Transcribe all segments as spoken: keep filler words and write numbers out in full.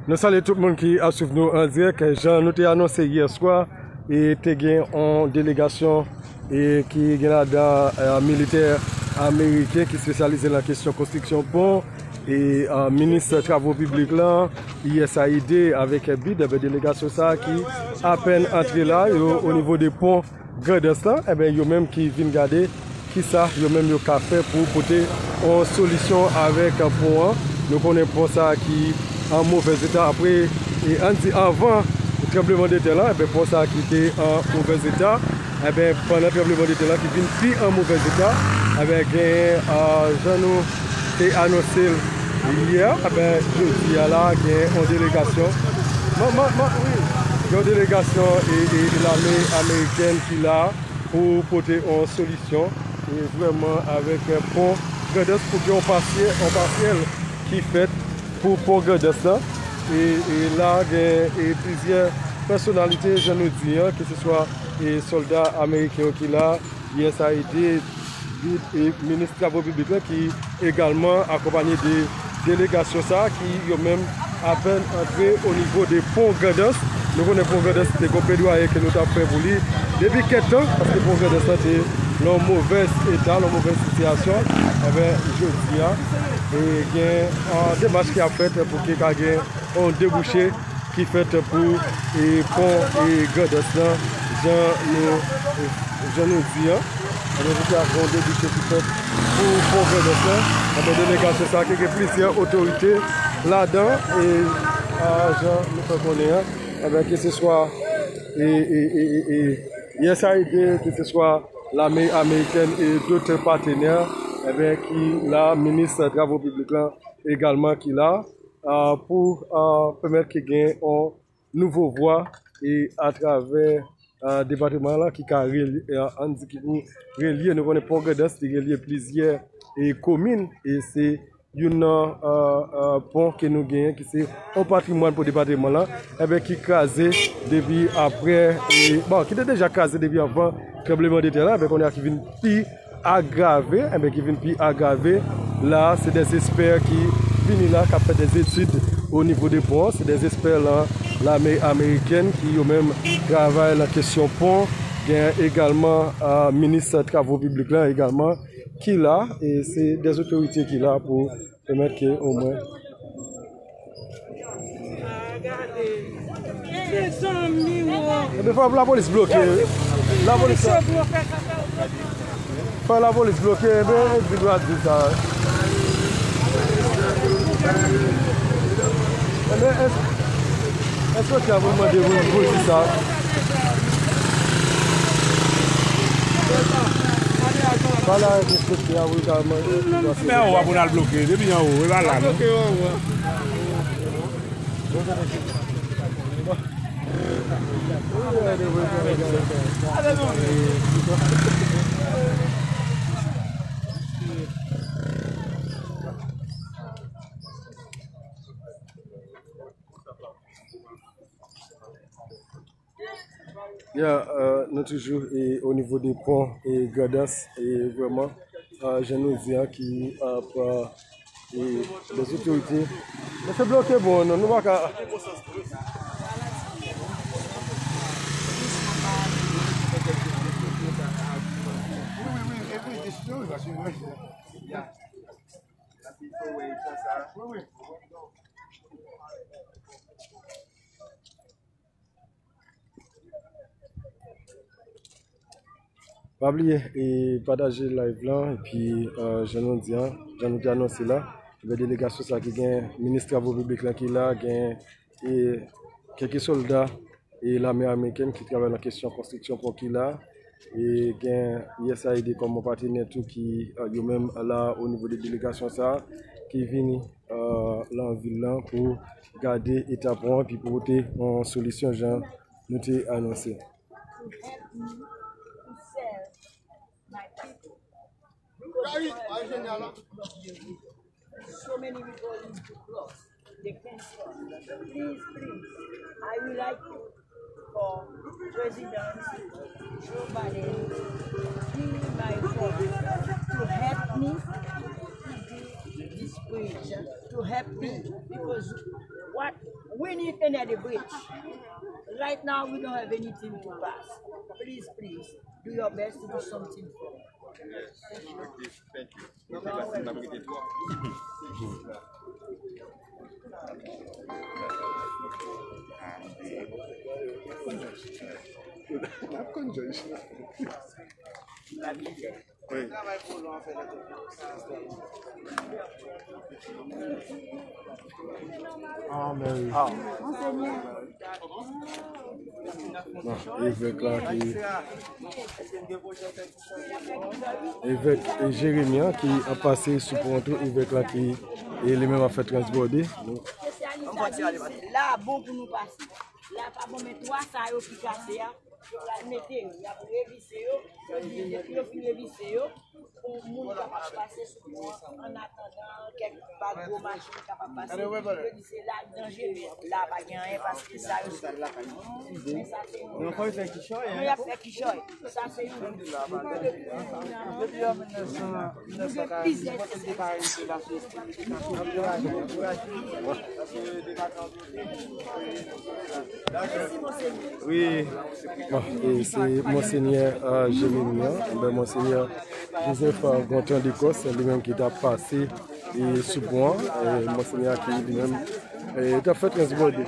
Nou salye tout moun ki ap swiv nou an dirèk. Jan nou te anonse yè swa, e te gen yon delegasyon e ki gen ladan, e, militè ameriken ki espesyalize nan kesyon konstriksyon pon, e, e, minis travo piblik lan, U S A I D avèk bid, enben delegasyon sa a ki apèn antre la, yo, o nivo de pon Grandans lan, enben, yo menm ki vin gade kisa yo menm yo ka fè pou pote yon solisyon avèk pon an. Nou konnen pon sa a ki an movèz eta apre, e ann di anvan tranblemanntè lan, enben, pon sa a ki te an movèz eta, enben, pandan tranblemanntè lan ki vin pi an movèz eta, enben, gen, a, jan nou te anonse l yè, enben, jodi a la, gen yon delegasyon, man, man, man, wi, gen yon delegasyon e, e, e lame amerikèn ki la pou pote yon solisyon, e vrèman avèk, e, pon Grandans pou gen yon pasyè, yon pasyèl ki fèt pou pon Grandans lan. E, e la, gen, e plizyè pèsonalite, jan nou di an, keseswa, e sòlda ameriken yo ki la, U S A I D, e minis travo piblik lan ki egalman akonpanye de delegasyon sa a ki yo menm apèn antre o nivo de pon Grandans. Nou konnen pon Grandans te gon pledwaye ke nou t ap fè pou li depi kèk tan, paske pon Grandans lan te nan yon movèz eta, nan yon movèz sitiyasyon. Enben, jodi a, e gen, a, demach ki ap fèt pou ke ka gen yon debouche ki fèt pou, e, pon, e, Grandans lan, jan nou, jan nou di an. Enben, se yon debouche ki fèt pou pon Grandans lan. Enben, delegasyon sa a ki gen plizyè otorite ladan, e, a, jan nou fè konnen an. Enben, keseswa, e, e, e, e, e, U S A I D, keseswa lame amerikèn e dòt patenè, enben, ki la, minis travo piblik lan egalman ki la, a, pou, a, pèmèt ke gen yon nouvo vwa e atravè, a, depatman lan ki ka relye, a, ann di ki pou relye, nou konnen pon Grandans li relye plizyè e komin e se youn nan, a, a, pon ke nou genyen ki se yon patrimwàn pou depatman lan, enben ki kraze depi apre, e, bon, ki te deja kraze depi anvan tranblemanntè lan, enben kounye a ki vin pi agrave, enben ki vin pi agrave. La, se dè espè ki vini la, k ap fè dè etid o nivo de pon an. Se dè espè lan lame amerikèn ki yo menm travay lan kesyon pon. Gen egalman, a, minis travo piblik lan egalman ki la, e se dè otorite ki la pou pèmèt ke omwen Mezanmi, wo. Ebyen, fò lapolis bloke. Lapolis sa. Fò lapolis bloke, ebyen, e di dwa di sa. Ebyen, es-, èske w te ap mande pou, pou di sa? Pale avèk enspektè a pou l ka mande. Men anwo a pou n al bloke, depi anwo, e pa la, non? Ya, euh, nou toujou e o nivo de pon e Grandans e vrèman, euh, jan nou di an ki ap, euh, e lèzotorite. Men se bloke bon, non, nou pa ka. Pa bliye e pataje live lan, epi, euh, jan nou di an, jan nou te anonse la, ebyen delegasyon sa ki gen minis travo piblik lan ki la, gen e kèk sòlda e lame amerikèn ki travay nan kesyon konstriksyon pon ki la, e gen U S A I D kòm yon patenè tou ki, euh, yo menm la o nivo de delegasyon sa ki vini, euh, lan vil lan pou gade eta pon an, epi pou pote yon solisyon jan nou te anonse. To help me to serve my people. Because for so many people is to cross. They can't cross. Please, please, I would like to for President Joe Biden be my voice to help me to do this. To help me, because what we need another bridge. Right now we don't have anything to pass. Please, please, do your best to do something for me. Thank you. Thank you. Thank you. Thank you. N ap konn jòj. Wi. Bon, evèk la ki, evèk, e, Jeremi an ki ap pase sou pon tou, evèk la ki, e, li menm ap fè transbòde. Espesyalista di se la bon pou nou pase. La pa bon, men twa sa yo ki kase a, yo pral mete yo, y ap revise yo, yo di depi yo fin revise yo, pou moun kapab pase sou pon an, an atandan kèk pa gwo machin kapab pase. Yo di se la l danjere, la pa gen anyen paske sa yo se, men sa se yon. Non, y ap fè kichòy. Sa se yon. Wi. Bon, e se Monsenyè, e, Jeremi an. Enben, Monsenyè Joseph, e, Gontran Decos, se li menm ki t ap pase, e, sou pon an. E Monsenyè ki li menm, e, t ap fè transbòde.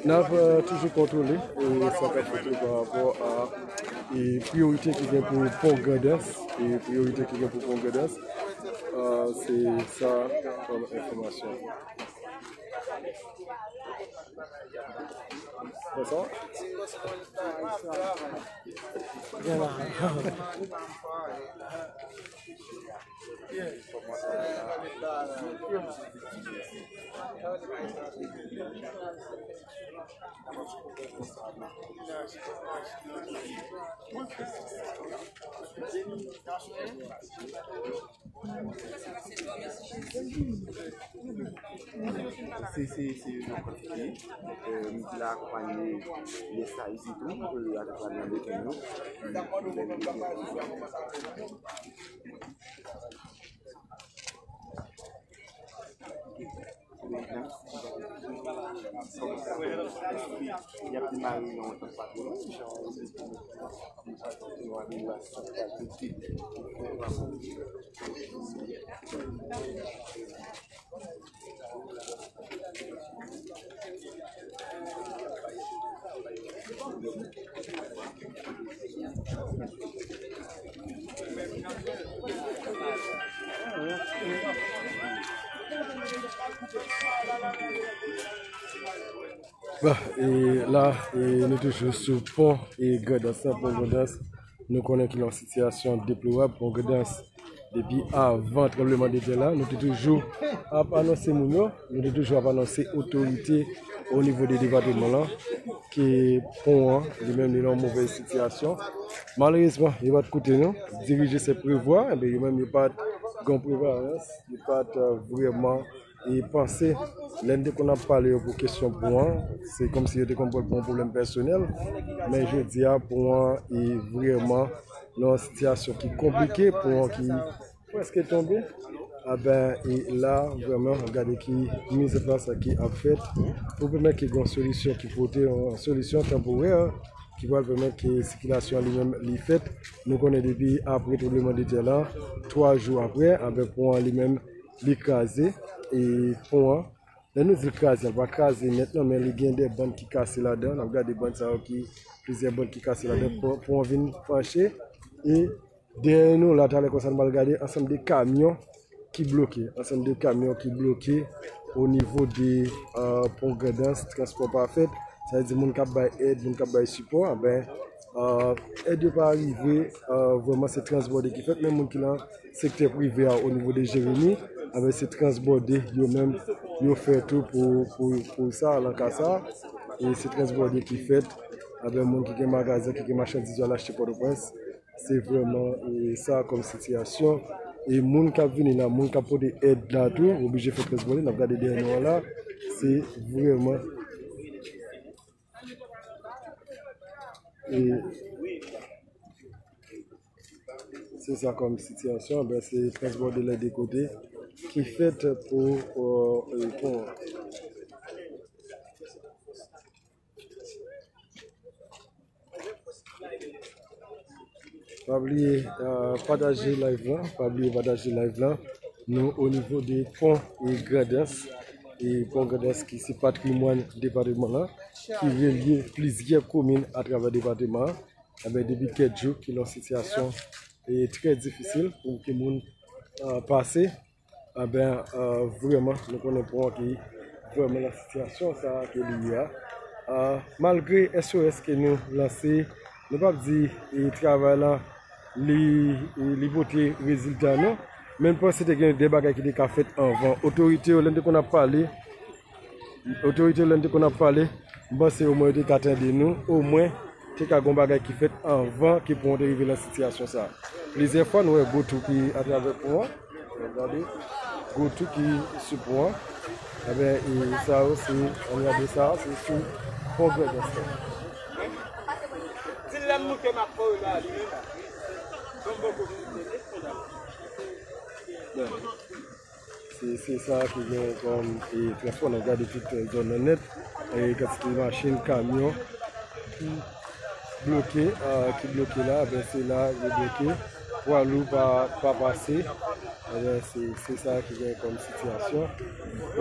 N ap, e, toujou kontwole, e, sa k ap fèt yo pa rapò a, e, priyorite ki gen pou pon Grandans, e, priyorite ki gen pou pon Grandans. E, se sa kòm enfòmasyon. Bonsoir. Se, se, se yon kantite. Donk, e, nou te la akonpanye lè sa isit tou, e, avèk ladròn de tèn yo. Y ap demare nan yon tan pa twò lontan. Bon, e la, e nou toujou sou pon, e Grandans lan, pon Grandans. Nou konnen ki nan yon sitiyasyon deplorab, pon Grandans. Depi avan tranbleman de tè la, nou te toujou ap anonse moun yo, nou te toujou ap anonse otorite o nivo de depatman lan ke pon an, li menm, li nan yon movèz sitiyasyon. Malerezman, yo pa t koute nou. Diriger c'est prévoir, enben, yo menm, yo pa t gen prevalans, yo pa t, e, vrèman e panse, lè n te konn ap pale yo pou kesyon pon an, se kòmsi yo te konn pran l pou yon pwoblèm pèsonèl, men jodi a, pon an e vrèman nan yon sitiyasyon ki konplike, pon an ki prèske tonbe. Enben, e la, vrèman, gade ki mizanplas ki ap fèt pou pèmèt ke gen yon solisyon ki pote, yon solisyon tanporè ki pral pèmèt ke sikilasyon an li menm li fèt. Nou konnen depi apre tranbleman de tè la, twa jou apre, enben, pon an li menm li kraze, e pon an, lè nou di l kraze, l pa kraze nèt non, men li gen de bann ki kase ladan. N ap gade bann sa yo ki, plizyè bann ki kase ladan. Pon, pon an vin panche, e dèyè nou la, talè konsa, n pral gade ansanm de kamyon ki bloke, ansanm de kamyon ki bloke o nivo de, e, pon Grandans, transpò pa fèt. Sa vle di moun k ap bay èd, moun k ap bay sipò, enben, e, èd yo pa rive, e, vrèman se transbòde ki fèt, men moun ki nan sektè prive a, o nivo de Jeremi, enben, se transbòde yo menm, yo fè tou pou, pou, pou sa, nan ka sa, e se transbòde ki fèt, enben, moun ki gen magazen, ki gen machandiz yo al achte Pòtoprens, se vrèman, e, sa kòm sitiyasyon, e moun k ap vini la, moun k ap pote èd la tou, oblije fè transbòde, n ap gade dèyè nou an la, se vrèman E se sa kòm sitiyasyon, ben se transbòde lè de kote. ki fèt pou, euh, pon an. Pa bliye, euh, pataje live lan, pa bliye pataje live lan. Nou o nivo de pon e Grandans, e pon Grandans ki se patrimwàn depatman an, ki relye plizyè komin atravè depatman an. Enben, depi kèk jou, ki nan sitiyasyon, e, trè difisil pou ke moun, euh, pase. Enben, euh, vrèman, nou konnen pon an ki vrèman nan sitiyasyon sa a ke li ye a. Euh, malgre S O S ke nou lanse, nou p ap di, e, travay la, li, e, li pote rezilta non. Men m panse te gen de bagay ki te ka fèt anvan. Otorite yo, lè n te konn ap pale, otorite yo, lè n te konn ap pale, m panse omwen yo te ka tande nou, omwen te ka gon bagay ki fèt anvan ke pon an te rive nan sitiyasyon sa a. Plizyè fwa, nou wè gwo twou ki atravè pon an. Gade, gwo twou ki sou pon an. Enben, e sa yo, se, ann gade sa, se sou pon Grandans la. Di l lè m moute m ap fè w la, li menm. Bon, bon, bon, bon, bon, bon. Se, se sa ki gen kòm, e, transpò. N ap gade tout, e, zòn nan nèt. E, kantite machin, kamyon ki bloke, a, ki bloke la, ben, se la yo bloke. Pwa lou pa, pa pase. Enben, se, se sa ki gen kòm sitiyasyon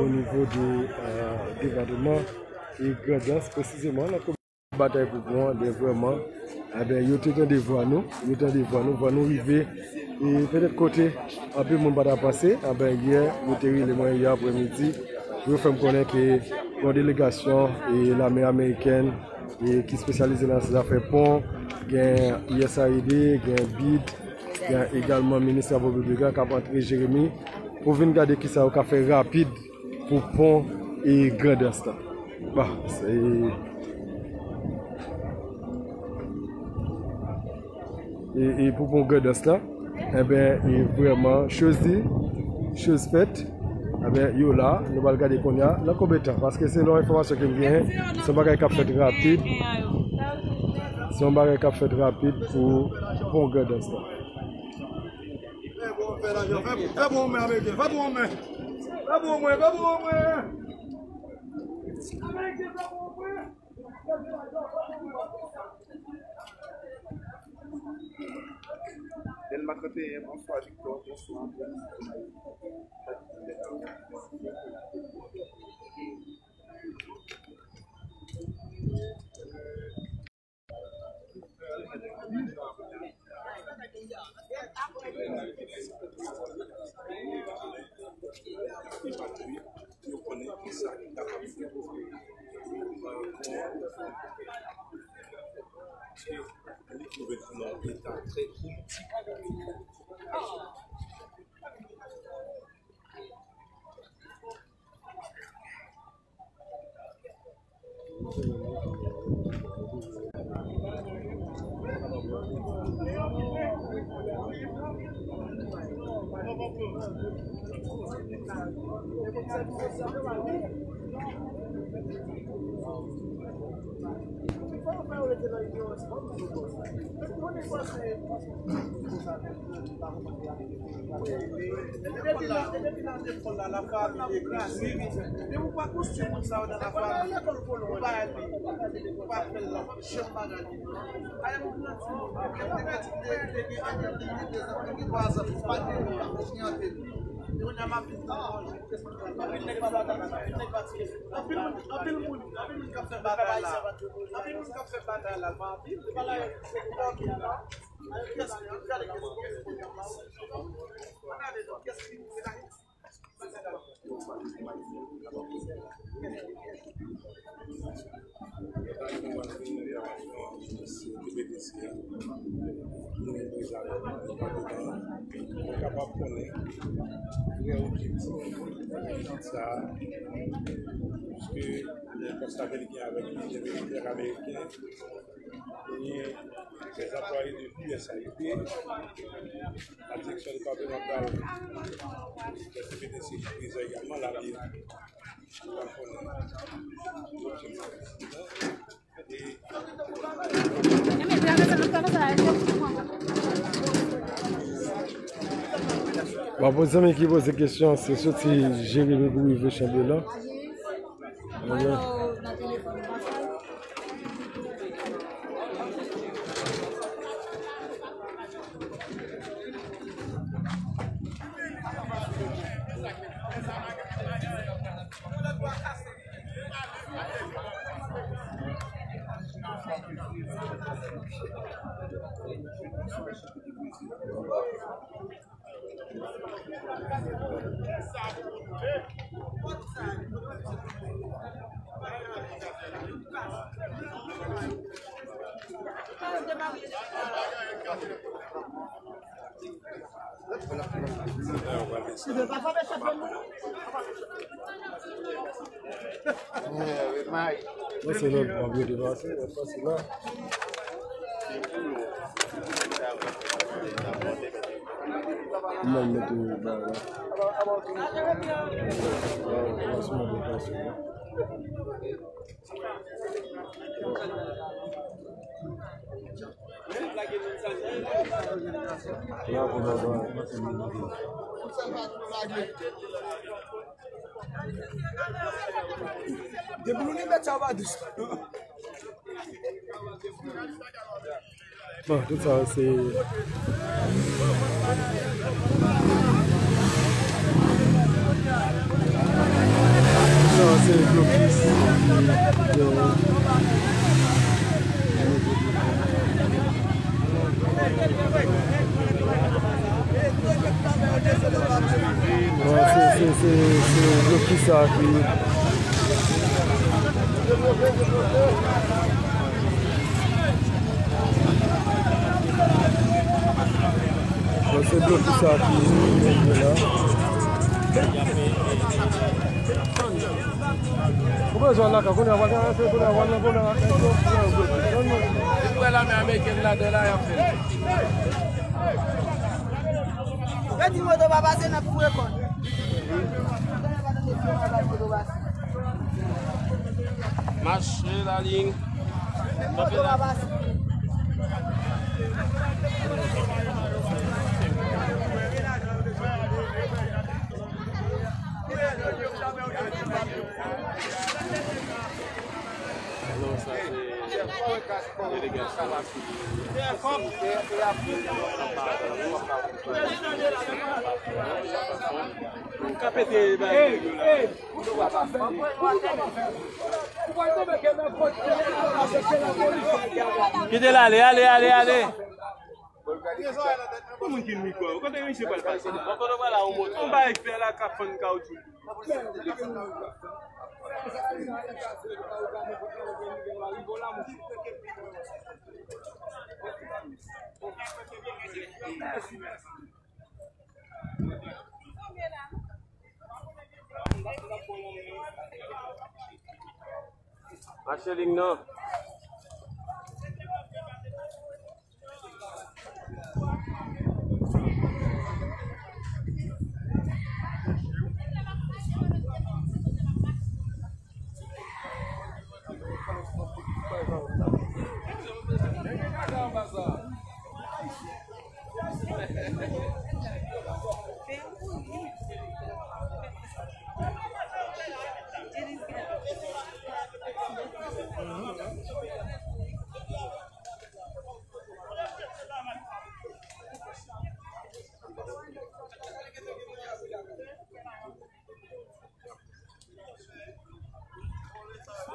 o nivo de, e, depatman e Grandans, presizeman nan batay pou pon an, ben vrèman, enben, yo te tande vwa nou, yo tande vwa nou, vwa nou rive, e petèt kote anpil moun pa ta panse, enben, yè, yo te rele mwen yè aprèmidi, pou yo fè m konnen ke yon delegasyon, e lame amerikèn, e ki espesyalize nan zafè pon, gen U S A I D, gen bid, gen egalman minis travay piblik la k ap antre Jeremi, pou vin gade kisa yo ka fè rapid pou pon e Grandans la. Bon, se, e, e pou pon Grandans la, enben, e vrèman, choz di, choz fèt, enben, yo la, nou pral gade kounye a, nan konbyen tan, paske selon enfòmasyon ke m genyen, se yon bagay k ap fèt rapid, se yon bagay k ap fèt rapid pou pon Grandans la. Fè bon, fè lajan, fè bon, fè bon, men, Ameriken, fè bon, men. Fè bon, men, fè bon, men. Ameriken, fè bon, men. Dèlma trannteyen, bonswa, Victor, bonswa. Yo konnen kisa ki kapab fèt. Li twouve l nan yon eta trè kritik. Depi nan, depi nan lekòl la, lafanmi deklase. Depi ou pa konstwi moun sa yo nan lafanmi, ou pa, ou pa fè l, l ap janm pa gade. Ayè, m grandi, m te, m te gen, m te gen twa zan, m pa te, m pa te oryante. E kounye a, m ap viv nan danje. Anpil nèg pa ta, anpil nèg pa tire. Anpil moun, anpil moun, anpil moun k ap fè batay la. Anpil moun k ap fè batay la, pa anpil. Kapab konnen vrè objektif vizit sa a, piske nou konstate li gen avèk plizyè militè ameriken, e dè anplwaye de U S A I D, la direksyon depatmantal de sekirite egalman, la, Bon, pou zanmi ki poze kesyon, se soti Jeremi pou rive Chandelan. Ebyen, Bon, se lòt m ap rete pase, m ap pase la. M al mete bagay la. Pase m ap pase la. Depi nou li mèt sa w pa dous. Bon, tout sa se Sa se blokis. Bon, se, se, se, se blokis sa ki Bon, se blokis sa ki la. Ou bezwen lakay, kounye a, w al rantre, kounye a, w al nan, kounye a, kounye a, kounye a, kounye a. Li pran lame amerikèn ladan la, y ap fè l. Yo di moto pa pase, n ap foure kò n. Mache la liy. Non, sa se delegasyon an ki Kite l ale, ale, ale, ale. Pou moun ki mikwo, kote misye pral pase? Bon, kote w pral la, yon moto? Yon bagay fè la, k ap fann kawotchou. Mache liy nan.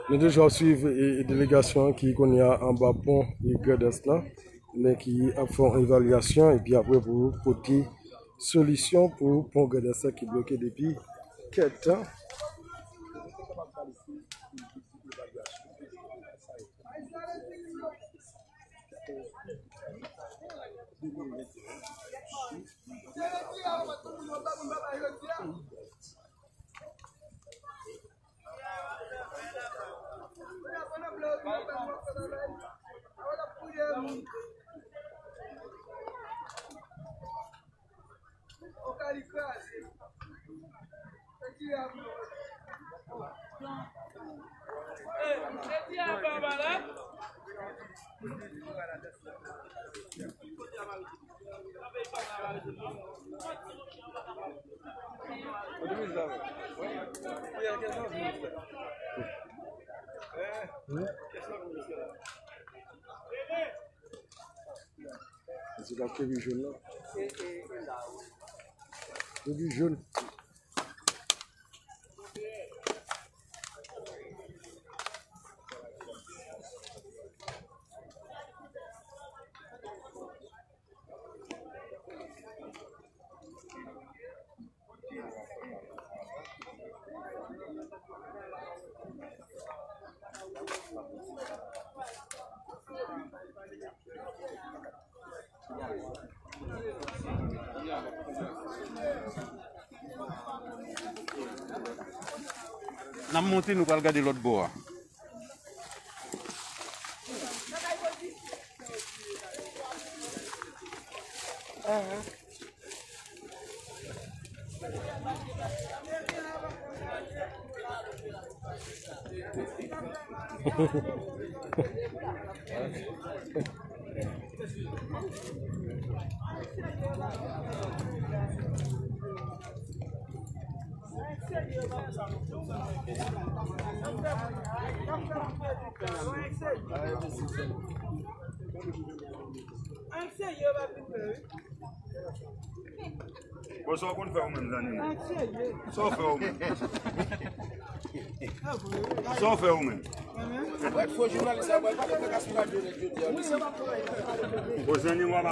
Nou toujou ap swiv e, e, delegasyon an ki kounye a anba pon e Grandans lan, men ki ap fè yon evalyasyon epi apre pou pote solisyon pou pon Grandans lan ki bloke depi kèk tan. Hmm? Se la ke pi jòn nan. Ke pi jòn. N ap monte, nou pral gade lòt bò a. Bon, sa w konn fè ou menm, zanmi? Sa w fè ou menm? Sa w fè ou menm? Bon, zanmi, w ap...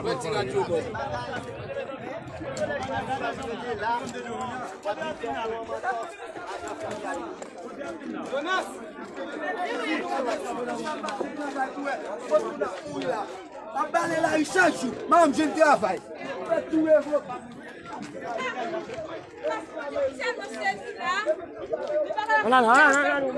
Jonas! M ap bale lari chak jou. M ap jwenn travay. Fè tou revo. Ala la, ala la, ala la.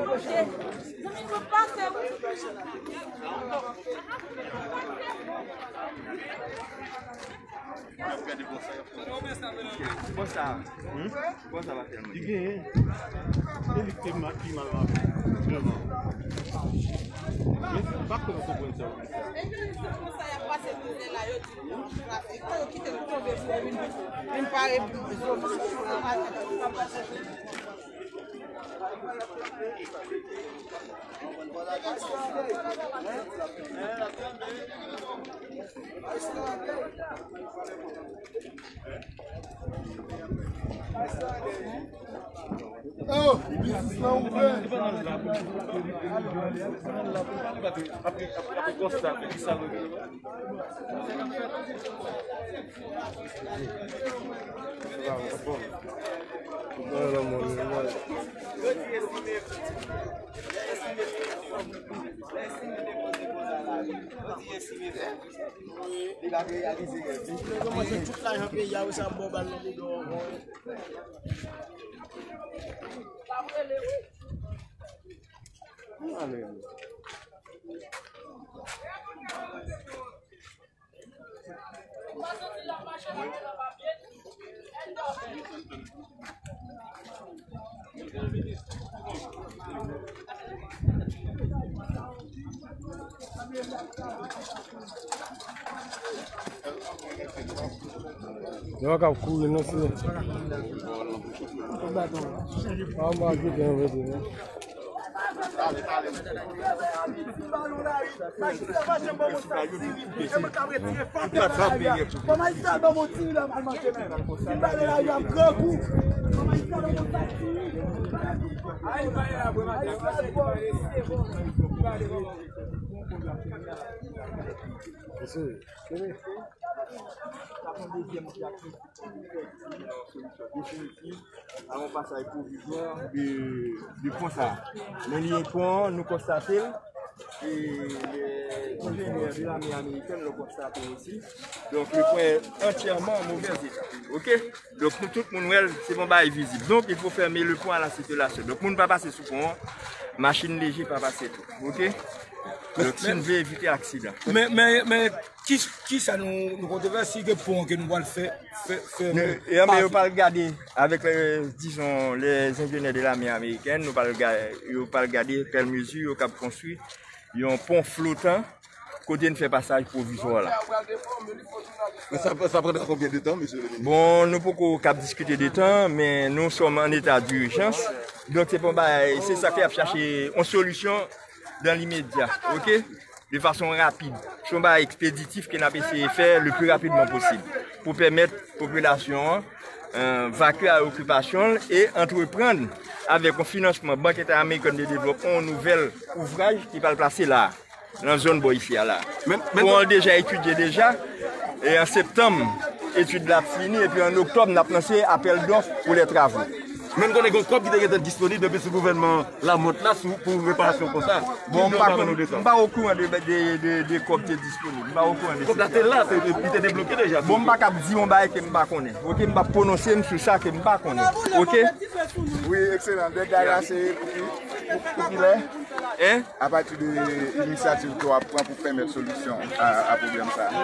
Bon sa, hmm? Bon sa pa tèlman. Li genyen. E li ki te ma-, pi mal mache. Vrèman. Men pa konn konprann sa. Epi se konsa y ap pase mizè la, yo di nou trafik. Yo kite nou tonbe pou vin, vin pare pou nou. Oh, biznis lan ouvè. Apre, apre, apre konsta, ki sa nou... Li pa reyalize rèv li. Yo manje tout lajan peyi a, yo sa bò bal nan bouda w ankò. Yo pa ka kouri non, se pa mal ki te anvedi non. Mesye, kenbe. Definitif a yon pasaj pwovizwa de, de pon sa. Men li yon pon, nou konstate l. E, les ingénieurs de l'armée américaine l'ont constaté aussi. Donc, le pont est entièrement en mauvais état. OK? Donk, nou tout moun wè l, se pa yon bagay vizib. Donc, il faut fermer le pont à la circulation. Donk, moun pa pase sou pon an, machin leje pa pase tou. OK? Donk, si nou vle evite aksidan. Men, men, men, ki, ki sa nou, nou konte fè, si gen pon ke nou pral fè, fè, fè... Non, e, men yo pral gade avèk, euh, dizon, les ingénieurs de l'armée américaine, nou pral ga-, yo pral gade kèl mezi yo kab konstwi yon pon flotan kote n fè pasaj pwovizwa la. Ça, ça prendra combien de temps, monsieur le ministre? Bon, nou poko kab diskite de tan, men nou sòm an eta dijans. Donk se pa yon bagay, se sa k fè y ap chache yon solisyon dan limedya, oke? De fason rapid. Se yon bagay ekspeditif ke n ap eseye fè le pli rapidman posib pou pèmèt popilasyon an vakye a okipasyon l e antreprann avèk yon finansman Bank Entèamerikèn de Devlopman yon nouvèl ouvraj ki pral plase la a. Nan zòn bò isi a la. Pon an deja etidye deja. E an septanm, etid la ap fini. Epi an oktòb, n ap lanse apèl dòf pou lè travo. Men m konnen gen yon kòb ki te gentan disponib depi sou gouvènman Lamòt la sou pou reparasyon pon sa. Bon, m pa kouran de, de, de kòb te disponib. M pa okouran de sa. Kòb la te la, li te debloke deja. Bon, m pa kab di yon bagay ke m pa konnen. Oke, m pa pwononse m sou sa ke m pa konnen. Oke? Wi, ekselan. Dèt la se pou ki lè? Hein? Apati de inisyativ ke w ap pran pou pèmèt solisyon a pwoblèm sa a?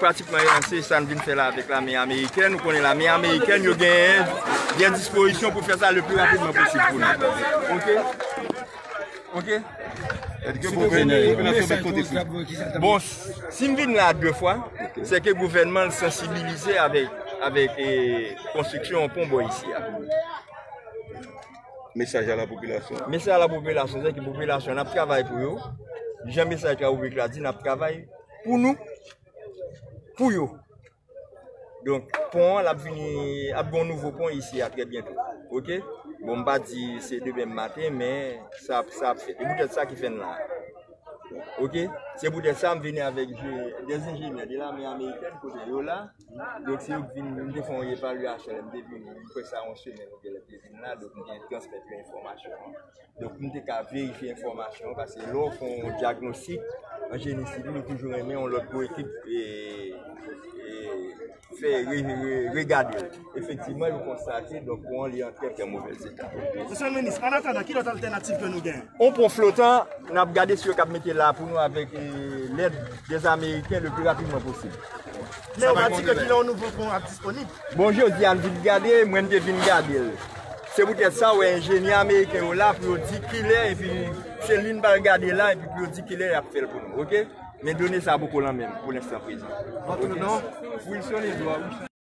Pratikman se sa n vin fè la avèk lame amerikèn. Ou konnen lame amerikèn yo genyen de dispozisyon pou fè sa le pli rapidman posib pou nou. Oke? Oke? Bon, si m vin la de fwa, se ke gouvènman l sansibilize avèk, avèk konstriksyon yon pon bò isi a. Mesaj a la popilasyon. Mesaj a la popilasyon, se ke popilasyon an ap travay pou yo. Jan mesaj Travo Piblik la di, n ap travay pou nou, pou yo. Donk, pon an, l ap vini, ap gen yon nouvo pon isi a trè byento. Oke? Bon, m pa di se demen maten, men sa, sa ap fèt. E poutèt sa ki fè n la. Oke? Se poutèt sa m vini avèk de enjenyè de lame amerikèn kote yo la. Donk se yo k vin, m te fè yon evalyasyon lè m te vini. M kwè sa yon semèn oubyen lè m te vin la, donk m te transmèt yo enfòmasyon an. Donk m te ka verifye enfòmasyon an, paske lè w fè yon dyagnostik an jeni sivil, ou toujou renmen yon lòt gwo ekip e, e, fè re, re, regade l. Efektivman, yo konstate, donk pon an li an trè, trè movèz eta. Mesye le minis, an atandan, ki lòt altènativ ke nou gen? Yon pon flotan, n ap gade si yo kab mete la pou nou avèk lèd dèz Ameriken le pli rapidman posib. Men yo pa di ke kilè yon nouvo pon ap disponib. Bon, jodi a n vin gade, mwen m te vin gade l. Se poutèt sa w wè enjenyè ameriken yo la pou yo di kilè, epi se li n pral gade la, epi pou yo di kilè y ap fè l pou nou, oke? Men done sa poko lan men m pou lenstan prezan. Wilson Edouard.